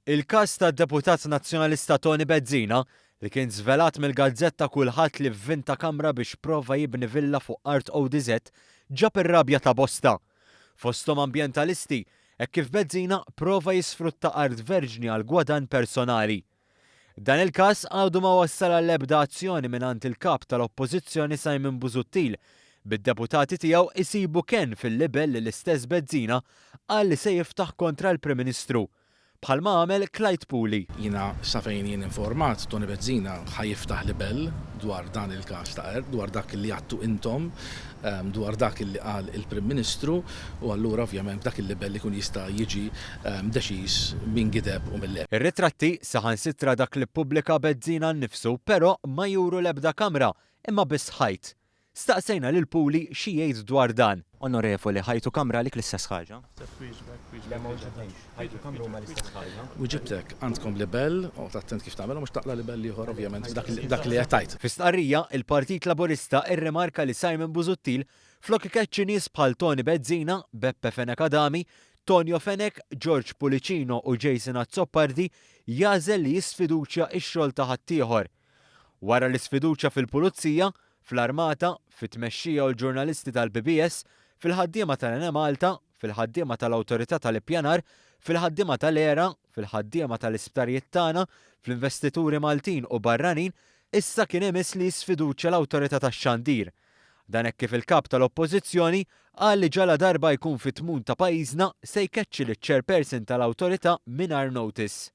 Il-każ tad-deputat Nazzjonalista Toni Bezzina, li kien żvelat mill-gazzetta Kullħadd li vvinta kamra biex prova jibni villa fuq art ODZ, ġab ir-rabja ta' bosta. Fosthom ambjentalisti, hekk kif Bezzina prova jisfrutta art verġni għal gwadann personali. Dan il-każ għadu ma wassal għall-ebda azzjoni mingħand il-Kap tal-Oppożizzjoni Simon Busuttil, bid-deputati tiegħu jsibu kenn fil-libell li l-istess Bezzina qal li se jiftaħ kontra l-Prim Ministru. Bħalma għamel Clyde Puli. Jiena sa fejn jien informat, Toni Bezzina ħa jiftaħ libell dwar dan il-każ ta' qerq, dwar dak li għadtu intom, dwar dak li qal il-Prim Ministru u allura ovvjament b'dak il-libell ikun jista' jiġi deċiż min gideb u min le. Ir-ritratti, saħansitra dak li ppubblika Bezzina nnifsu, però ma juru l-ebda kamra, imma biss ħajt. Staqsejna lil Puli xi jgħid dwar dan. Onorevoli, ħajt u kamra għalik l-istess ħaġa? Le ma weġibnix. Ħajt u kamra huma l-istess ħaġa? Weġibtek, għandkom libell, oqgħod attent kif tagħmelhom għax taqla' libell ieħor ovvjament b'dak li qed tgħid. Fi stqarrija, il-Partit Laburista rrimarka li Simon Busuttil flok ikeċċi nies bħal Toni Bezzina, Beppe Fenech Adami, Tonio Fenech, George Pullicino u Jason Azzopardi jagħżel li jisfiduċja x-xogħol ta' ħaddieħor. Wara l-isfiduċja fil-Pulizija, fl-Armata, fit-tmexxija u l-ġurnalisti tal-PBS, fil-ħaddiema tal-Enemalta, fil-ħaddiema tal-Awtorità tal-Ippjanar, fil-ħaddiema tal-ERA, fil-ħaddiema tal-isptarijiet tagħna, fl-investituri Maltin u barranin, issa kien imiss li jisfiduċja l-Awtorità tax-Xandir. Dan hekk kif il-Kap tal-Oppożizzjoni qal li ġaladarba jkun fit-tmun ta' pajjiżna se jkeċċi liċ-Chairperson tal-Awtorità mingħajr notice.